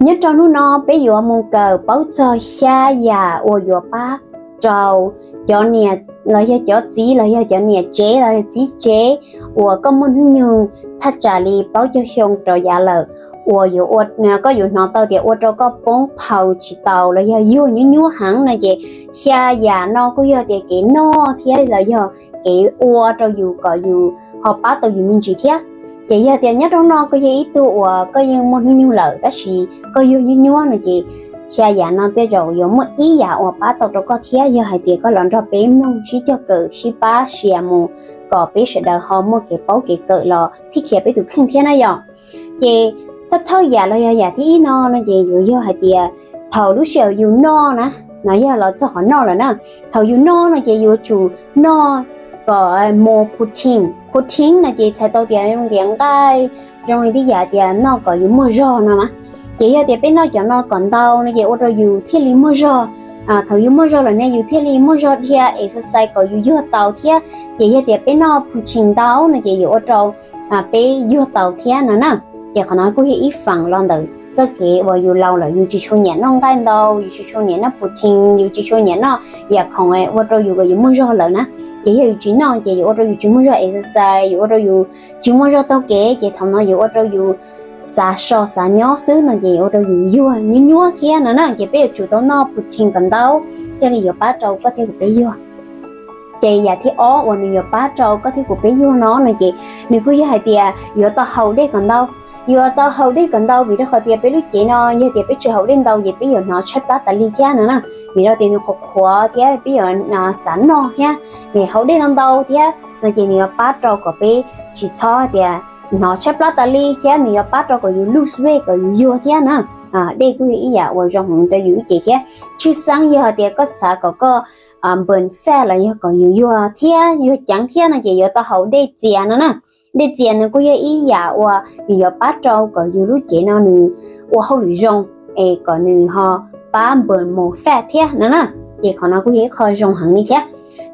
Nyob rau hnub no peb yuav mus kawm paub txog xya yam uas yuav pab rau cov niam los yog cov txiv los yog cov niam tsev los yog txiv tsev uas koj muaj hnub nyoog thaj tsam li plaub caug xyoo rov yav lawm, uas yuav ua, koj yuav hnov tau tias ua rau koj poob phaws tsis taus los yog yuag nyuaj nyuaj heev no ces xya yam no kuj yog tias kev noj thiab los yog kev ua rau yus kom yus ho pab tau yus me ntsis thiab. Ces yog tias nyob rau no koj yog ib tug uas koj yeej muaj hnub nyoog lawm tab sis koj yuag nyuaj nyuaj no ces xya yam no tej zaum yuav muaj ib yam uas pab tau rau koj thiab yog hais tias koj los nrog peb mloog sib cog kawm sib pab share mus kom peb sawv daws ho muaj kev paub kev kawm los thib khiav peb tus kheej thiab na yom. Ces thawj thawj yam los yog yam thib ib no no ces yuav yog hais tias thaum lub sij hawm yus noj na, no yog los txog qhov noj lawm na, thaum yus noj no ces yuav tsum noj kom muaj protein. Protein no ces txhais tau tias zoo tias nqaij, zoo li tib yam tias noj kom yus muaj zog no mas. Ces yog tias peb noj cov no kom ntau no ces ua rau yus thiaj li muaj zog. Thaum yus muaj zog lawm ne yus thiaj li muaj zog dhia exercise kom yus yuag tau thiab. Ces yog tias peb noj protein ntau no ces yuav ua rau peb yuag tau thiab no na. Ces qhov no kuj yog ib feem los ntawm txoj kev uas yus laus lawm yus tsis tshua nyiam noj nqaij ntau, yus tsis tshua nyiam noj protein, yus tsis tshua nyiam noj yam khoom ua rau yus kom yus muaj zog lawm na. Ces yog yus tsis noj ces yuav ua rau yus tsis muaj zog exercise, yuav ua rau yus tsis muaj zog taug kev ces thaum no yuav ua rau yus xav so xav nyob xwb no ces ua rau yus yuag nyuaj nyuaj thiab no na. Ces peb yuav tsum tau noj protein kom ntau thiaj li yuav pab rau koj thiab kuv peb yuag. Ces yam thib ob uas nws yuav pab rau koj thiab kuv peb yuag no no ces nws kuj yog hais tias yuav tau haus dej kom ntau. Yuav tau haus dej kom ntau vim rau qhov tias peb lub cev no yog tias peb tsis haus dej ntau ces peb yuav hnov tshaib plab tas li thiab no na. Vim rau tias nws qhuav qhuav thiab peb yuav xav noj thiab, nws haus dej ntau ntau thiab no ces nws yuav pab rau kom peb tsis txhob tias hnov tshaib plab tas li thiab nws yuav pab rau kom yus lose weight kom yus yuag thiab na. Dej kuj yog ib yam uas zoo heev rau yus lub cev thiab. Tshwj xeeb yog tias koj xav kom koj burn fat los yog kom yus yuag thiab yuag ceev thiab no ces yuav tau haus dej txias no na. Dej txias nws kuj yog ib yam uas nws yuav pab rau kom yus lub cev no nws ua hauj lwm zoo es kom nws ho pab burn more fat thiab no na. Ces qhov no kuj yog ib qho zoo heev li thiab.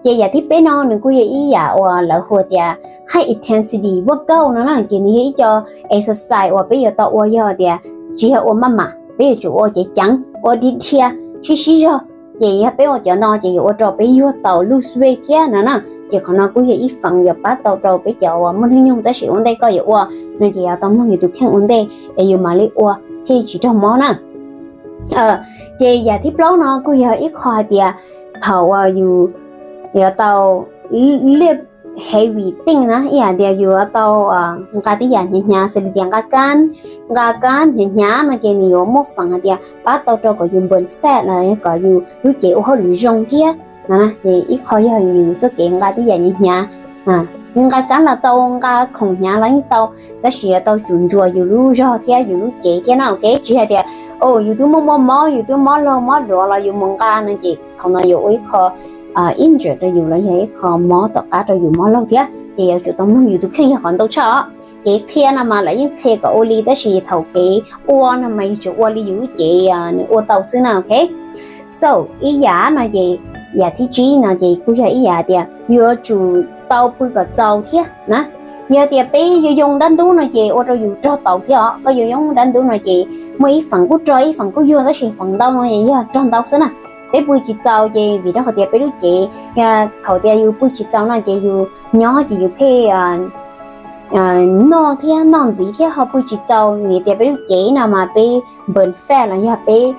Ces yam thib peb no nws kuj yog ib yam uas lawv hu tias high intensity workout no na. Ces nws yog ib co exercise uas peb yuav tau ua yog tias tsis yog ua maj mam, peb yuav tsum ua ceev ceev, ua dhia dhia, sib sib zog. Ces yog peb ua cov no ces yuav ua rau peb yuag tau lose weight thiab no na. Ces qhov no kuj yog ib feem yuav pab tau rau peb cov uas muaj hnub nyoog tab sis ua ntej koj yuav ua no ces yuav tau mloog yus tus kheej ua ntej es yus mam li ua thiaj tsis raug mob na. Ces yam thib plaub no kuj yog ib qho hais tias thaum uas yus yuav tau liaj heavy things na, ib yam tias yus yuav tau nqa tib yam hnyav hnyav xws li tias nqa kab, nqa kab hnyav hnyav no ces nws yuav muaj feem hais tias pab tau rau kom yus burn fat los kom yus lub cev ua hauj lwm zoo thiab no. Ces ib qho yog yus txoj kev nqa tib yam hnyav hnyav, tsis nqa kab los tau, nqa khoom hnyav los yeej tau, tab sis yuav tau tsum ntsuas yus lub zog thiab yus lub cev thiab no, ok. Tsis hais tias yus twb muaj muaj mob, yus twb mob laug mob duav los yus mus nqa no ces thaum no yuav ua ib qho injury rau yus los yog ib qho mob tom qab rau yus mob laug thiab. Ces yuav tsum tau mloog yus tus kheej yog qhov ntau tshaj os. Kev qhia no mas lawv yeej qhia kom ua li tab sis thaum kev ua no mas yus tsum ua li yus lub cev nws ua tau xwb na, ok. So ib yam no ces, yam thib tsib no ces kuj yog ib yam tias yuav tsum tau pw kom txaus thiab na. Yog tias peb yoo yoo dab ntub no ces ua rau yus rog taus thiab os. Koj yoo yoo dab ntub no ces muaj ib feem kuj rog ib feem kuj yuag tab sis feem ntau no yog rog ntau xwb na. Peb pw tsis txaus ces vim rau qhov tias peb lub cev, thaum tias yus pw tsis txaus no ces yus nyob ces yus pheej noj thiab noj ntxiv thiab ho pw tsis txaus vim tias peb lub cev no mas peb burn fat los yog peb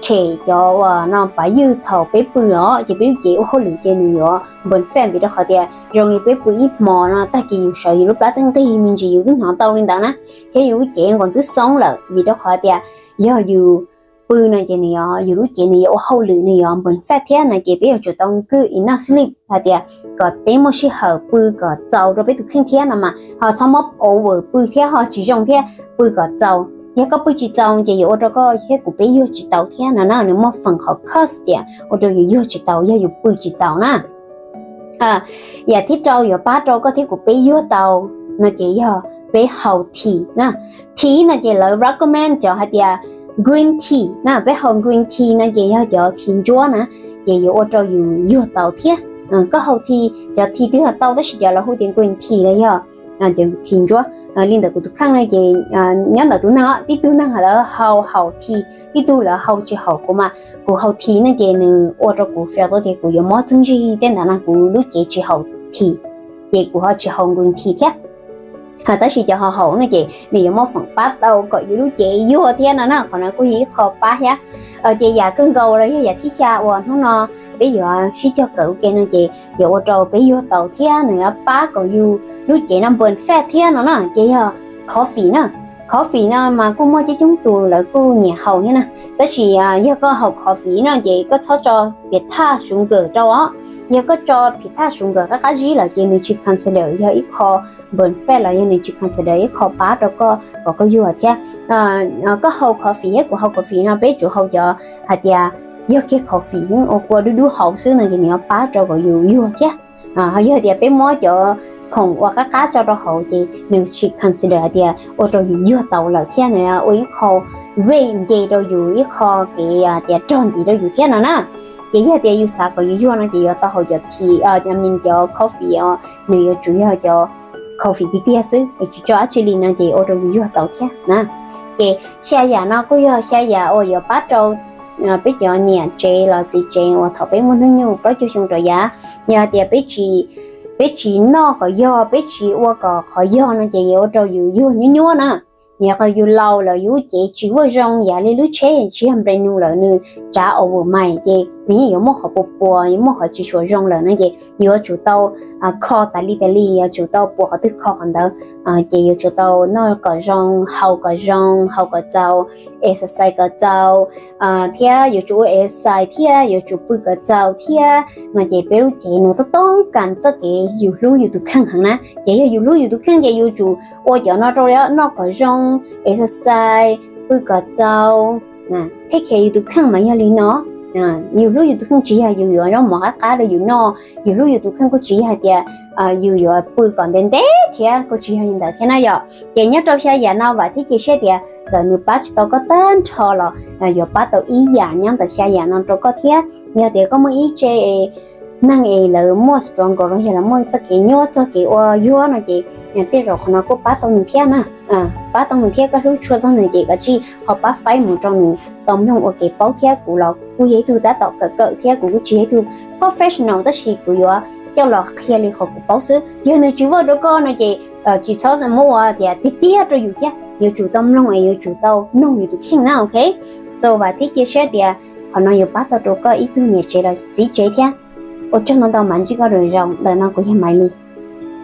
tshem cov uas no pav ywg thaum peb pw os ces peb lub cev ua hauj lwm ces nws yuav burn fat vim rau qhov tias zoo li peb pw ib hmos no tag kis yus sawv yus lub plab twb nqig me ntsis yus twb hnov tau li ntawd na, thiab yus lub cev nkaus twb xoob lawm vim rau qhov tias yog yus pw no ces nws yog yus lub cev nws yuav ua hauj lwm nws yuav burn fat thiab no ces peb yuav tsum tau good enough sleep hais tias kom peb muaj sij hawm pw kom txaus rau peb tus kheej thiab no mas ho txhob mob over pw thiab ho tsis zoo thiab, pw kom txaus. Yog koj pw tsis txaus ces yuav ua rau koj thiab kuv peb yuag tsis taus thiab no na. Nws muaj feem qhov cause tias ua rau yus yuag tsis taus yog yus pw tsis txaus na. Yam thib rau yuav pab rau koj thiab kuv peb yuag tau no ces yog peb haus tea na. Tea no ces lawv recommend cov hais tias green tea na, peb haus green tea no ces yog cov tea ntsuab na, ces yuav ua rau yus yuag tau thiab. Koj haus tea, cov tea twg los tau tab sis cov lawv hu tias green tea los yog ces thim ntsuab. Li ntawm kuv tus kheej no ces nyob ntawm tus neeg, tib tug neeg lawv haus haum thim, tib tug lawv haus tsis haum. Kuv mas kuv haus thim no ces nws ua rau kuv feel tau tias kuv yuav mob txeeb zig tej ntawd no, kuv lub cev tsis haum thim, ces kuv ho tsis haus nkuj thim thiab. Tab sis cov haus haum no ces nws yuav muaj feem pab tau kom yus lub cev yuag thiab no na. Qhov no kuj yog ib qho pab thiab. Ces yam kawg nkaus los yog yam thib xya uas hnub no peb yuav sib cog kawm ua ke no ces yuav ua rau peb yuag tau thiab nws yuav pab kom yus lub cev no burn fat thiab no na, ces yog coffee na. Coffee no mas kuj muaj coob coob tus lawv kuj nyiam haus thiab na. Tab sis yog koj haus coffee no ces koj txhob tso piam thaj sugar rau os. Yog koj tso piam thaj sugar qab qab zib lawm ces nws tsis consider yog ib qho burn fat los yog nws tsis consider ib qho pab rau koj kom koj yuag thiab. Koj haus coffee thiab kuv haus coffee no peb tsuas haus cov hais tias yog kiag coffee ua kua dub dub haus xwb no ces nws yuav pab rau kom yus yuag thiab. Ho yog tias peb muab cov khoom uas qab qab tso rau hauv ces nws tsis consider hais tias ua rau yus yuag tau lawm thiab nws ua ib qho weight nce rau yus ib qho kev tias rog ntxiv rau yus thiab no na. Ces yog tias yus xav kom yus yuag no ces yuav tau haus cov thim, cov coffee, nws yuav tsum yog cov coffee tiag tiag xwb, tsis tso dab tsi li no ces ua rau yus yuag tau thiab na. Ces xya yam no kuj yog xya yam uas yuav pab rau peb cov niam tsev los txiv tsev uas thaum peb muaj hnub nyoog plaub caug xyoo rov yav, yog tias peb tsis noj kom yog, peb tsis ua kom qhov yog no ces yuav ua rau yus yuag nyuab nyuab na. Yog yus laus lawm yus lub cev tsis vaj zoo, yam li lub tsheb tsis yog brand new lawm nws tsav overnight ces nws yeej yuav muaj qhov puas puas, yuav muaj qhov tsis tshua zoo lawm no ces yuav tsum tau kho tas li tas li, yuav tsum tau puas qhov twg kho qhov ntawd. Ces yuav tsum tau noj kom zoo, haus kom zoo, haus kom txaus, exercise kom txaus, thiab yuav tsum ua exercise thiab yuav tsum pw kom txaus thiab no ces peb lub cev nws toob kas txoj kev yus hlub yus tus kheej heev na. Ces yog yus hlub yus tus kheej ces yus tsum ua cov no rau, noj kom zoo, exercise, pw kom txaus, take care yus tus kheej mas yog li no. Yus hlub yus tus kheej tsis yog yus yuav zaub mov qab qab rau yus noj, yus hlub yus tus kheej kuj tsis yog hais tias yus yuav pw kom ntev ntev thiab kuj tsis yog li ntawd thiab na yom. Ces nyob rau xya yam no vam thiab cia siab tias txawm nws pab tsis tau koj tag nrho los yuav pab tau ib yam nyob ntawm xya yam no rau koj thiab. Yog tias koj muaj ib tse neeg es lawv muaj struggle los yog lawv muaj txoj kev nyuaj txog kev ua yuag no ces tej zaum qhov no kuj pab tau nws thiab na. Pab tau nws thiab, koj hlub tshua txog nws ces koj tsij ho pab faib mus rau nws tau mloog ua kev paub thiab. Kuv los kuv kuj yog ib tug tab tom kawm kawm thiab kuv kuj tsis yog ib tug professional tab sis kuv yuav coj los qhia li qhov kuv paub xwb. Yog nws tsis work rau koj no ces tsis txhob muab ua tias tiag tiag rau yus thiab, yuav tsum tau mloog es yuav tsum tau mloog yus tus kheej na, ok. So vam thiab cia siab tias qhov no yuav pab tau rau koj ib tug niam tsev los txiv tsev thiab. Ua tsaug ntau ntau, mam ntsib koj lwm zaus, ntawm no kuv yog Maiv Lis.